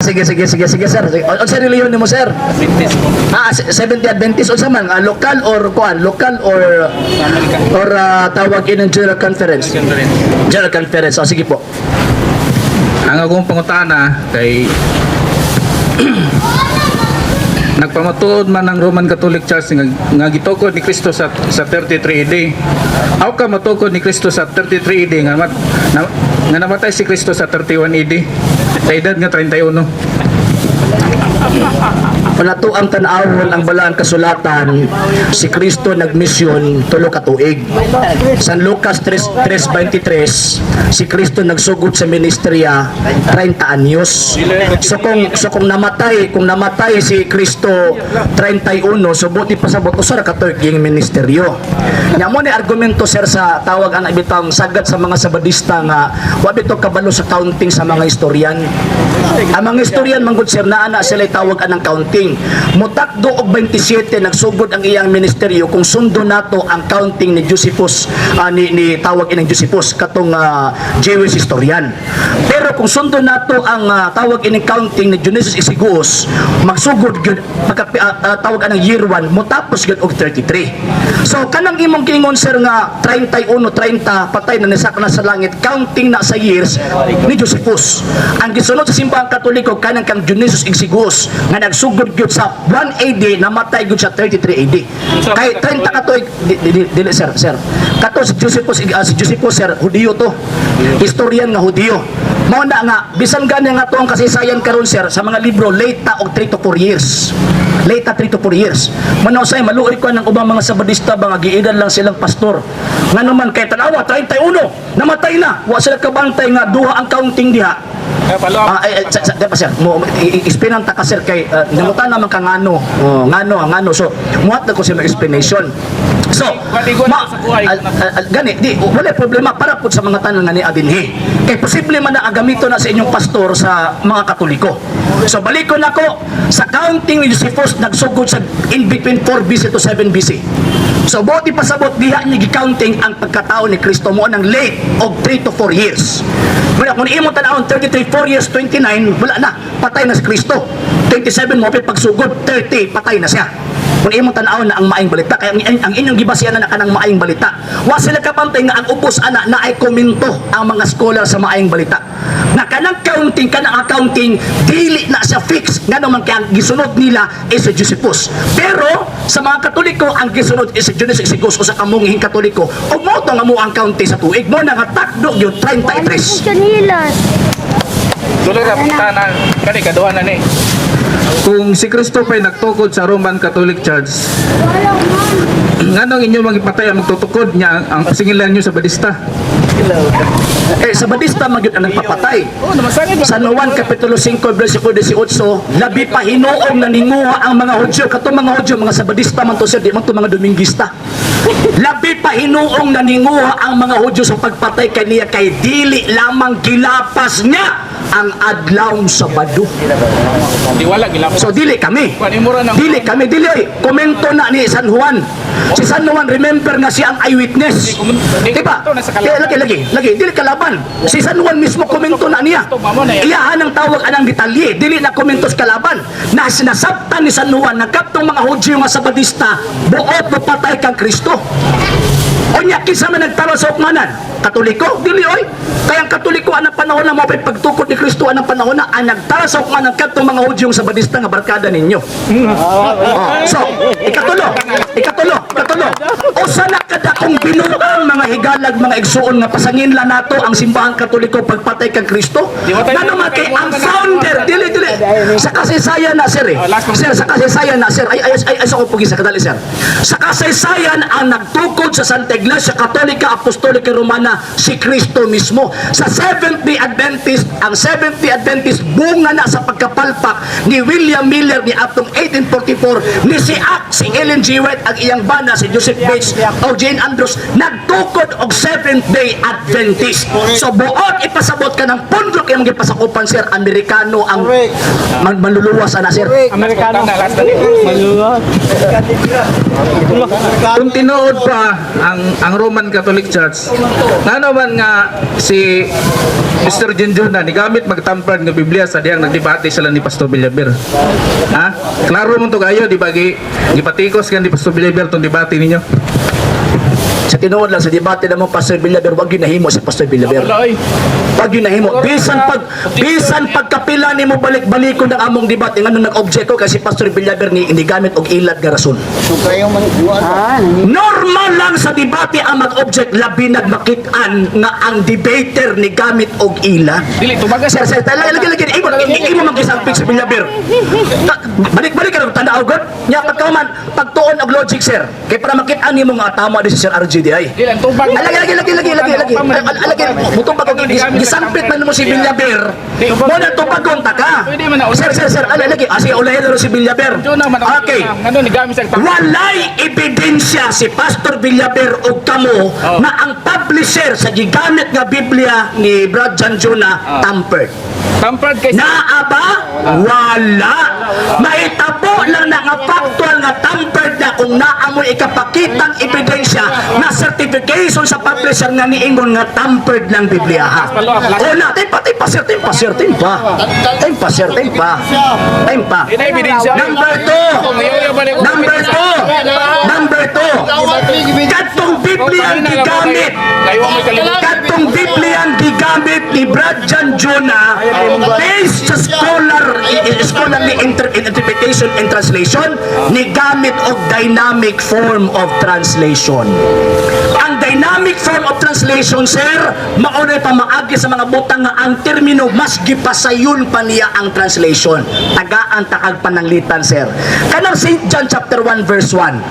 Sige, sige, sige, sige, sir. Sige. Unsa relihiyon nimo, sir? Adventist po. Ah, Seventh Day Adventist, unsa man? Ah, local or kuan, local or tawag in General Conference? Conference. General Conference. Oh, sige po. Ang akong pangutana kay nagpamatuod man ang Roman Catholic Church nga gitukod ni Kristo sa 33 AD. Aw ka matukod ni Kristo sa 33 AD nga nga namatay si Kristo sa 31 AD sa edad nga 31? Wala to ang tan-awon ang balaan kasulatan, si Kristo nagmisyon 3 ka tuig. San Lucas 3:23, si Kristo nagsugod sa ministriya 30 anyos. So kung namatay si Kristo 31, so buti pasabot usa ra ka tuig yung ministeryo. Nya mo ni argumento, sir, sa tawag ang bitang sagad sa mga Sabadista nga wa bitaw kabalo sa counting sa mga istoryan. Ang mga istoryan manggod, sir, naa na sila tawag anang counting. Mutakdo og 27 nagsugod ang iyang ministeryo kung sundo nato ang counting ni Josephus, ni tawag inang Josephus katong Jewish historian. Pero kung sundo nato ang tawag ining counting ni Dionysius Exiguus, magsugod gyud pagka tawag anang year 1, motapos gyud og 33. So kanang imong giingon, sir, nga 31 30 patay na nisaka na sa langit, counting na sa years ni Josephus. Ang gisunod sa Simbahang Katoliko kanang kang Dionysius Exiguus nga nagsugod gyud sa 1 AD, namatay gyud sa 33 AD. Kay 30 ka tuig dili, sir, sir. Kato si Josephus, sir, Hudiyo to. Historian nga Hudiyo. Mao na nga bisan gani nga to ang kasaysayan karon, sir, sa mga libro late ta og 3 to 4 years. Late ta 3 to 4 years. Manaw say maluoy ko ng ubang mga Sabadista ba nga giedad lang silang pastor. Nga naman kay tanawa 31 namatay na, wa sila kabantay nga duha ang counting diha. Kaya palo. Ah, eh, di ba, sir, mo i-explainan ta ka, sir, kay nangutan naman ka ngano. Oh, ngano, ngano. So, muhat na ko sa mga explanation. So, ma, gani, di, wala problema para po sa mga tanan nga ni adinhi. Kay posible man na ang gamito na sa inyong pastor sa mga Katoliko. So, balikon nako sa counting ni Josephus, nagsugod sa in between 4 BC to 7 BC. So, buot ipasabot diha niya gi-counting ang pagkatao ni Kristo mo ng late og 3 to 4 years. Wala, kung imo tan-awon 33, 4 years, 29, wala na, patay na si Kristo. 27 mo pagsugod, 30 patay na siya. Kung imong tan-awon na ang maayong balita, kaya ang inyong gibasihan na kanang maayong balita. Wa sila kapantay nga ang ubos ana na ay komento ang mga scholar sa maayong balita. Na kanang counting, kanang accounting, dili na siya fix. Nga naman kaya ang gisunod nila is si Josephus. Pero sa mga Katoliko, ang gisunod is si Dionysius Exiguus o sa kamunghing Katoliko. O mo to nga mo ang counting sa tuig. Mo na nga takdo yun 33. Chanilas. Tuloy ra pangutana kani kaduha na ni. Kung si Kristo pa'y nagtukod sa Roman Catholic Church, nganong inyo magipatay ang magtutukod niya ang singilan niyo sa Badista? Eh, sa Badista magyud ang nagpapatay. Oh, namasangit. San Juan Kapitulo 5 versikulo 18, labi pa hinuong naninguha ang mga Hudyo. Katong mga Hudyo, mga Sabadista man to, sir, di man to mga Domingista. Labi pa hinuong naninguha ang mga Hudyo sa pagpatay kaniya kay dili lamang gilapas niya ang adlaw Sabado. Di wala gilapos. So dili kami. Kuan imo ra nang Dili kami, dili oy. Komento na ni San Juan. Si San Juan, remember nga siya ang eyewitness. Di Diba? komento na sa kalaban. Kaya lagi, lagi, lagi, dili kalaban. Si San Juan mismo komento na niya. Iyahan ang tawag anang detalye, dili na komento sa kalaban. Na sinasabtan ni San Juan na kaptong mga Hudyo nga Sabadista, buot mo patay kang Kristo. Unya, kinsa man nagtaro sa hukmanan? Katoliko? Dili oy. Kaya ang Katoliko anang panahon na mo pagtukod ni Kristo anang panahon na ang nagtara sa hukmanan kadtong mga Hudyong Sabadista nga barkada ninyo. Oh, so, ikatulo, ikatulo, ikatulo. Usa na kadakong binuang mga higalag, mga igsuon nga pasangin la nato ang Simbahang Katoliko pagpatay kang Kristo. Ngano man kay ang founder, dili dili. Sa kasaysayan na, sir, eh. Sir, sa kasaysayan na, sir. Ay ay ay, ay sa ko sa kadali, sir. Sa kasaysayan ang nagtukod sa Santa Iglesia Katolika Apostolika Romana si Kristo mismo. Sa Seventh Day Adventist, ang Seventh Day Adventist bunga na sa pagkapalpak ni William Miller ni atong 1844 ni si Ak, si Ellen G. White, ang iyang bana si Joseph Bates o Jane Andrews nagtukod og Seventh Day Adventist. So buot ipasabot ka ng pundok imong gipasakupan, sir, Amerikano ang Manluluwas ana, sir. Amerikano. Maluwag. Kung tinuod pa ang Roman Catholic Church, ngano man nga si Mr. Junjuna ni gamit magtampered nga Biblia sa diyang nagdebate sila ni Pastor Villaver? Ha? Klaro mo to kayo, di ba gipatikos kan ni Pastor Villaver tong debate ninyo? Sa tinuod lang sa debate namo Pastor Villaver, wag gyud nahimo si Pastor Villaver. Wala oy. Wag gyud nahimo. Bisan pagkapila nimo balik-balikon ang among debate, ngano nag-object ko kasi Pastor Villaver ni hindi gamit og ilad nga rason. Normal lang sa debate ang mag-object, labi nagmakit-an nga ang debater ni gamit og ilad. Dili tubaga. Sir, sir, lagi, lagi, lagi, imo, imo magisampik sa Villaver. Balik-balik ka tanda og nya pagkaman, pagtuon og logic, sir. Kay para makit-an nimo nga tama di si Sir RGDI. Dili ang tubag. Ay, lagi, lagi, lagi, lagi, lagi, lagi. Lagi, mutubag og gisampit man mo si Villaver. Mo na tubagon ta ka. Pwede man na Sir, sir, sir, ala, lagi. Ah, sige, ulahin na rin si Villaver. Juna man ang Okay. Ngano ni gamit sa Walay ebidensya si Pastor Villaver og kamo na ang publisher sa gigamit nga Biblia ni Brad John Jonah tampered. Tampered kay Naa ba? Wala. Mahitabo lang na nga factual nga tampered na kung naa mo'y ikapakitang ebidensya na certification sa publisher nga niingon nga tampered ng Biblia, ha. Una, time pa, time pa, sir, time pa, sir, time pa. Time pa, sir, time pa. Time pa. Ina ebidensya. Number 2. Number 2. Number 2. Katong Biblia ang gigamit. Kayo mo kalimutan. Katong Biblia ang gigamit ni Brad John Jonah based sa scholarly interpretation and translation ni gamit og dynamic form of translation. Ang dynamic form of translation, sir, maunay pamaagi sa mga butang nga ang termino mas gipasayon pa niya ang translation. Tagaan takag pananglitan, sir. Kanang St. John chapter 1 verse 1.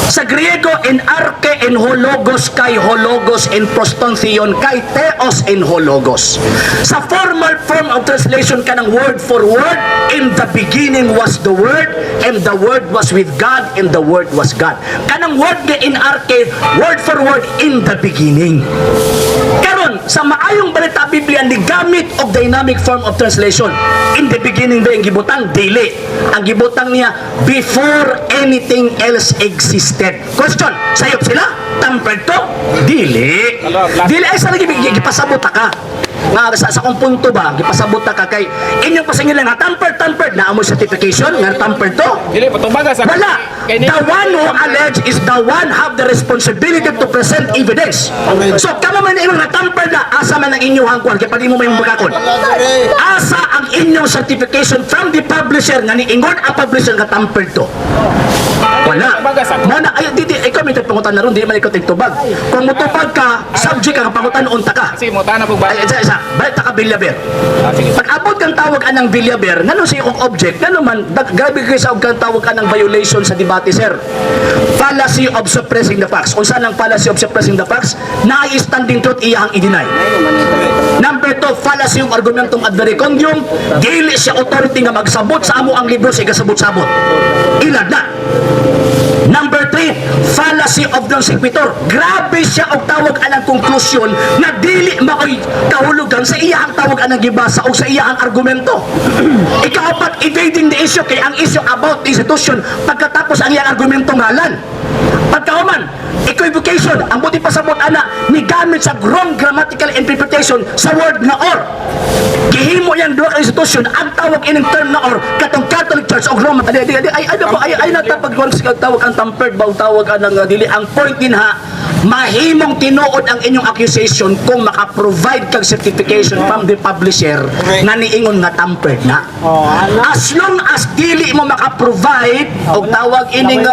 Sa Griego, en arche en ho logos kai ho logos en pros ton theon kai theos en ho logos. Sa formal form of translation kanang word for word, "In the beginning was the Word, and the Word was with God, and the Word was God." Kanang word nga en arche, word for word, "in the beginning." Karon, sa Maayong Balita Biblia ni gamit og dynamic form of translation. "In the beginning" ba ang gibutang? Dili. Ang gibutang niya, "before anything else existed." Question, sayop sila? Tampered to? Dili. Dili ay sa lagi gipasabot ta ka. Nga sa akong punto ba, gipasabot ta ka kay inyong pasingil nga tampered, tampered na amo certification nga tampered to. Dili patubaga sa Wala. Kay The one who allege is the one have the responsibility to present evidence. So, kamo man imong natamper na, asa man ang inyong hangkuan, kaya pag mo may magakon. Asa ang inyong certification from the publisher nga niingon ang publisher nga tampered to? Wala. Mo na ay di ikaw may pangutan na ron, di man ikaw tigtubag. Kung mutubag ka, subject ka pangutan unta ka. Sige mo tana pug ba. Ay, isa, isa. Balik ta ka Villaver. Ah, sige. Pag abot kang tawag anang Villaver, ngano sa iyong object, ngano man, grabe kayo sa og kang tawag anang violation sa debate, sir. Fallacy of suppressing the facts. Unsa nang fallacy of suppressing the facts? Naay standing truth iyang i-deny. Number 2, fallacy of argumentum ad verecundiam. Dili siya authority nga magsabot sa amo ang libro sa igasabot-sabot. Ilad na. Number 3, fallacy of non sequitur. Grabe siya og tawag anang konklusyon nga dili maoy kahulugan sa iyang tawag anang gibasa o sa iyang argumento. Ikaapat, evading the issue kay ang issue about the institution pagkatapos ang iyang argumento ngalan. Pagkahuman, equivocation, ang buti pasabot ana ni gamit sa wrong grammatical interpretation sa word nga "or." Gihimo yang duha ka institusyon ang tawag ining term na "or" katong Catholic Church og Roma. Ay ay ay ay ay ay natapag tawag ang tampered ba o tawag anang dili. Ang point din ha, mahimong tinuod ang inyong accusation kung maka-provide kag certification from the publisher nga niingon nga tampered na. As long as dili mo maka-provide og tawag ining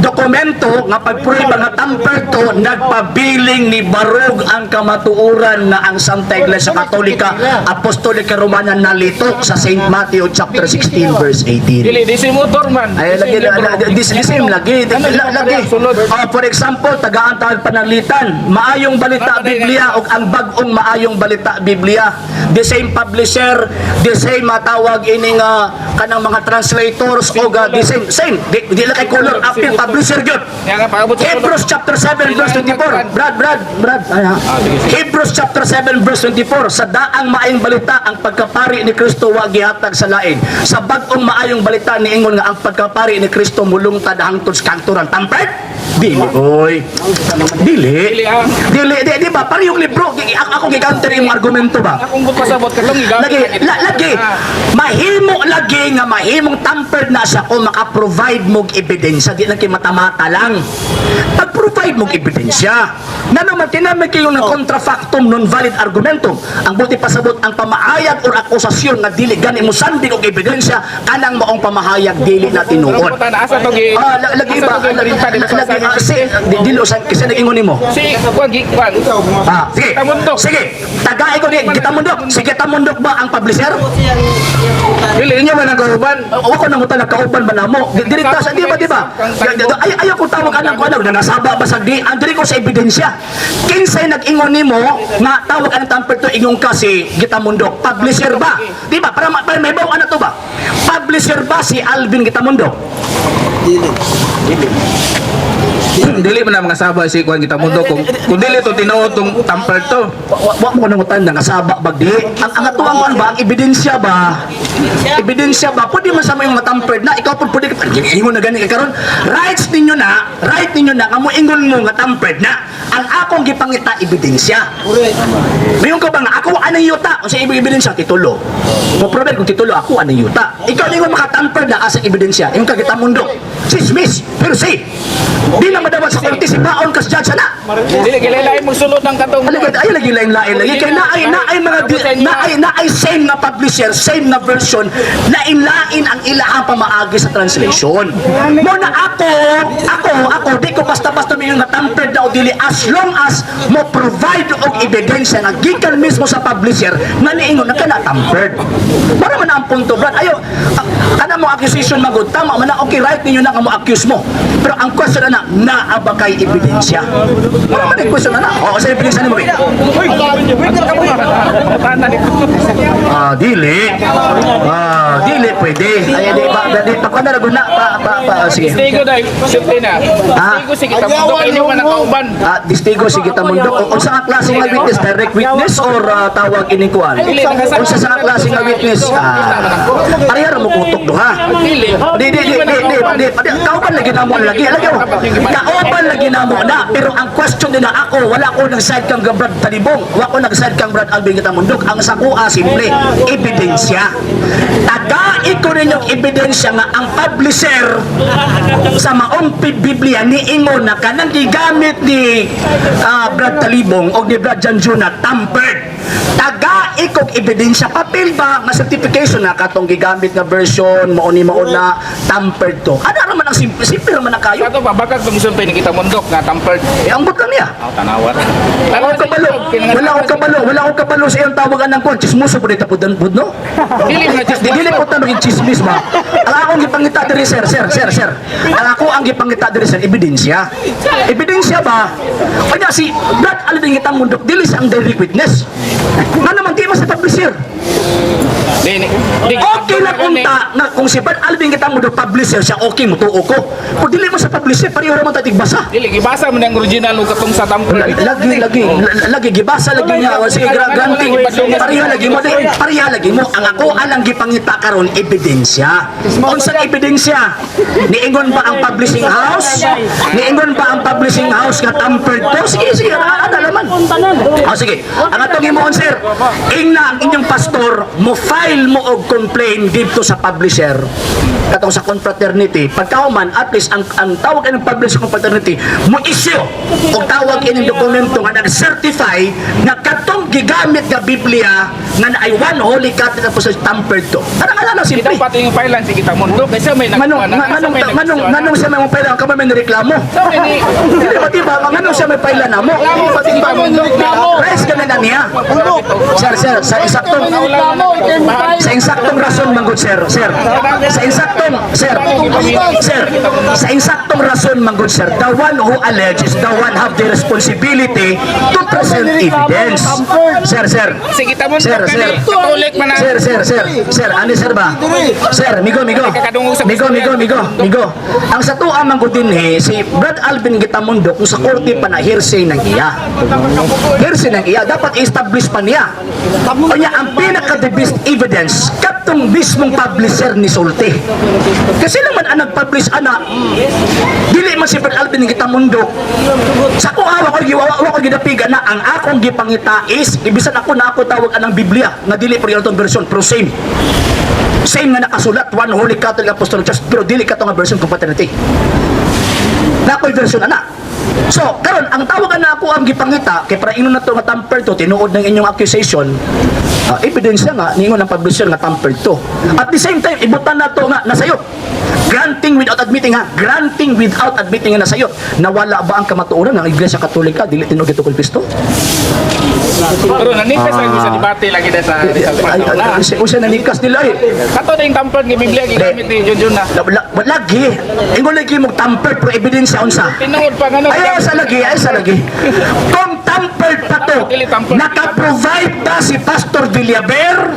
dokumento nga pag-prove nga tampered to, nagpabiling ni barog ang kamatuoran nga ang Santa Iglesia Katolika Apostolika Romana nalito sa St. Matthew chapter 16 verse 18. Dili di si motor man. Ay, lagi this same lagi Ano, lagi. Sulod. Oh, for example, tagaan tawag pananglitan, Maayong Balita Biblia ug ang bag-ong Maayong Balita Biblia. The same publisher, the same matawag ining kanang mga translators o ga the same same di, di lang kay color apil publisher gyud. Kaya nga paabot sa Hebrews chapter 7 verse 24. Brad, Brad, Brad. Ay, ha. Sige, sige. Hebrews chapter 7 verse 24. Sa daang maayong balita ang pagkapari ni Kristo wa gihatag sa lain. Sa bag-ong maayong balita niingon nga ang pagkapari ni Kristo mulungtad hangtod sa kanturan. Tampered? Dili, oy. Dili. Dili, ah. Dili, di, di ba? Parehong libro. Ako gi-counter yung argumento ba? Akong pasabot katong gigamit. Lagi, lagi, mahimo lagi nga mahimong tampered na siya kung maka-provide mog ebidensya, di lang kay mata-mata lang. Pag-provide mog ebidensya. Na naman, tinamay kayo ng contrafactum non valid argumentum. Ang buti pasabot, ang pamaayag or akusasyon nga dili gani mo sanding og ebidensya, kanang maong pamahayag dili na tinuod. Pero asa to gi Ah, lagi asa ba? to gi Lagi, printa dito sa lagi, ah, si, dili usan kasi nag-ingon nimo. Si kuan gi kuan. Ah, sige. Tamundok. Sige. Tagay ko ni Gitamundok. Si Gitamundok ba ang publisher? Dili inyo man ang kauban. O ako nang utang kauban ba namo? Dili ta sa di ba, di ba? Ay ayaw ko tawag anang ko ano nangasaba ba sa di ang diri ko sa ebidensya. Kinsay nag-ingon nimo nga tawag ang tamper to ingon ka si Gitamundok? Publisher ba? Di ba? Para may baw ana to ba? Publisher ba si Alvin Gitamundok? Dili man ang mga saba si kuan kita mundo kung dili to tinuod tong tampered to. Wa mo nang utang nangasaba bagdi. Ang atuang kuan ba ang ebidensya ba? Ebidensya ba? Pwede man sa mo yung matampered na ikaw pud pwede ka ingon na gani ka karon. Rights ninyo na, right ninyo na kamo ingon mo nga tampered na. Ang akong gipangita ebidensya. Mayon ka ba nga ako anang yuta? Unsa ibig ebidensya titulo? Mo prove kung titulo ako anang yuta. Ikaw ningon makatampered na asang ebidensya. Ingon ka kita mundo. Chismis, pero say. Di na madawat sa korte si baon kas judge na. Dili gilain magsulod ng katong. Alagad ay lagi lain lain lagi kay naay mga naay same nga publisher, same nga version, lain-lain ang ilahang pamaagi sa translation. Mo na ako di ko basta-basta may nga tampered na o dili as long as mo provide og ebidensya nga gikan mismo sa publisher nga niingon na kana tampered. Para man ang punto, Brad. Ayo, kana mo accusation magud tama man na, okay, right ninyo na nga mo accuse mo. Pero ang question na naa ba kay ebidensya? Wala man ang question na na. Oo, sa ebidensya nimo ba? Ah, dili. Ah, dili pwede. Ay, di pa, di pa ko na na pa pa pa ah, sige. Testigo dai, sulti na. Testigo si kita mundo inyo man ang kauban. Ah, testigo si kita mundo. Unsa nga klase nga witness, direct witness or tawag ining kuan? Unsa sa nga klase nga witness? Ah, pareha ra mo kutok duha. Dili. Di di di di di di di kauban lagi namo lagi lagi oh. Kauban lagi namo na pero ang question din na ako wala ko nag side kang Brad Talibong, wala ko nag side kang Brad Alvin Gitamundok. Ang sakuha simple ebidensya. Tagai ko ninyong ebidensya nga ang publisher sa maong Biblia niingon na kanang gigamit ni Brad Talibong o ni Brad Janjuna tampered. Taga ikog ebidensya papel ba nga certification na katong gigamit nga version mao ni mao na tampered to. Ana ra man ang simple, simple ra man ang kayo. Kato ba bakit tong sulti ni kita mundok nga tampered. Eh, ambot lang niya. Aw tanawar. Wala akong kabalo. Wala akong kabalo. Wala akong kabalo sa iyong tawagan ng kwan. Chismoso po dito po pud no? Dili na Di dili po ta maging chismis ba? Ang akong gipangita diri sir, sir, sir, sir. Ang ako ang gipangita diri sir, ebidensya. Ebidensya ba? Kanya si Brad Alvin Gitang Mundok dili siya ang direct witness. Nga naman di man sa publisher. Dili. Okay lang unta na kung si Brad Alvin Gitang Mundok publisher siya, okay mo tuo ko. Kung dili mo sa publisher, pareho ra man ta tigbasa. Dili gibasa man ang original ug katong sa tampered. Lagi lagi lagi gibasa lagi niya sige granting pareha lagi mo di pareha lagi mo. Ang ako alang gipangita karon ebidensya. Unsang ebidensya? Niingon ba ang publishing house? Niingon ba ang publishing house nga tampered to? Sige sige, ana laman. Oh, sige, ang atong himuon sir, ingna ang inyong pastor mo file mo og complaint didto sa publisher katong sa confraternity. Pagkahuman at least ang tawag ining publisher confraternity mo issue og tawag ining dokumento nga nag-certify nga katong gigamit nga Biblia nga naay one holy Catholic Apostolic tampered to. Kanang ala lang Di simple. dapat yung file si kita mundo kaysa may Manong nagkuan na, manong may manong nagkuan na. manong siya may mong pila ka man may reklamo. Sa may ni Dili ba, di ba manong siya may paila namo? Di ba, di ba? Rice ka na niya. Sir, sir, sa isaktong sa insaktong rason man gud, sir, sir. Sa insaktong, sir, sir, sa insaktong rason man gud, sir, the one who alleges, the one have the responsibility to present evidence. Sir, sir. Sige, tamundok Sir, kani. sir. Katolik man ang Sir, sir, sir, sir, ani sir ba? Sir, migo, migo. Migo, migo, migo, migo. Ang sa tuwa man gud dinhi, si Brad Alvin Gitamundo, kung sa korte pa na hearsay ng iya. Hearsay ng iya, dapat establish pa niya. Kanya ang pinaka the best evidence katong mismong publisher ni sulti. Kasi naman ang nag-publish ana, dili man si Brad Alvin Gitamundo. Sa ko awa ko giwawa ko gidapiga na ang akong gipangita is ibisan ako na ako tawag anang Biblia nga dili pero itong version pero same. Same nga nakasulat, One Holy Catholic Apostolic Church, pero dili kato nga version Confraternity. Na ako'y version ana. So, karon ang tawag na ako ang gipangita kay para ingon na to nga tampered to, tinuod ng inyong accusation, ebidensya nga ningon ang publisher nga tampered to. At the same time, ibutan na to nga nasayop. Granting without admitting ha, granting without admitting nga nasayop. Nawala ba ang kamatuoran ng Iglesia Katolika dili tinuod gitukoy Kristo? Pero nanikas lagi sa debate lagi na sa Rizal Ay, Park. ay, ay, usa nanikas nila eh. Kato na yung tampered nga Biblia gigamit ni Junjun na. Lagi, ingon lagi mo tampered pero ebidensya unsa? Tinuod pa ngano. Ayaw sa lagi, ayaw sa lagi. Kung tampered pa to, naka-provide ba si Pastor Villaber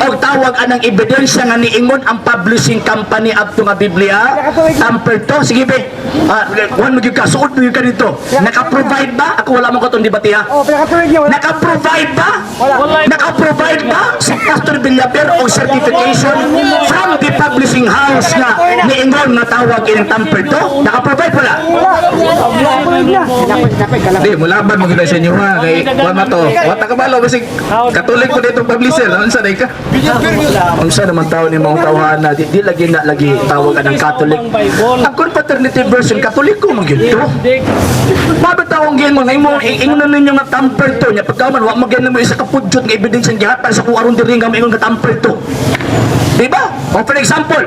o tawag anang ebidensya nga niingon ang publishing company adto nga Biblia? Tampered to? Sige be. Ah, kuhan mo gyud ka, suod mo gyud ka dito. Naka-provide ba? Ako wala mo katong debate ha. Oh, pinakatuloy niya, wala. Naka-provide ba? Naka-provide ba si Pastor Villaper og certification from the publishing house nga niingon nga tawag ining tampered to? Naka-provide wala? Pinakatuloy niya. Di, mulaban mo gid sa inyo ha. Kay kuan man to. Wa ta kabalo basig Katolik po dito publisher. Unsa day ka? Unsa naman tao ni mga tawhana, di lagi na lagi tawag anang Catholic. Ang Confraternity version, Katoliko man gyud to. Mabit akong giingon nga imo ingnon ninyo nga tampered to nya pagkaman wa mo gyud mo isa ka pudyot nga ebidensya gihatag sa kung aron diri nga moingon nga tampered to. Di ba? O for example,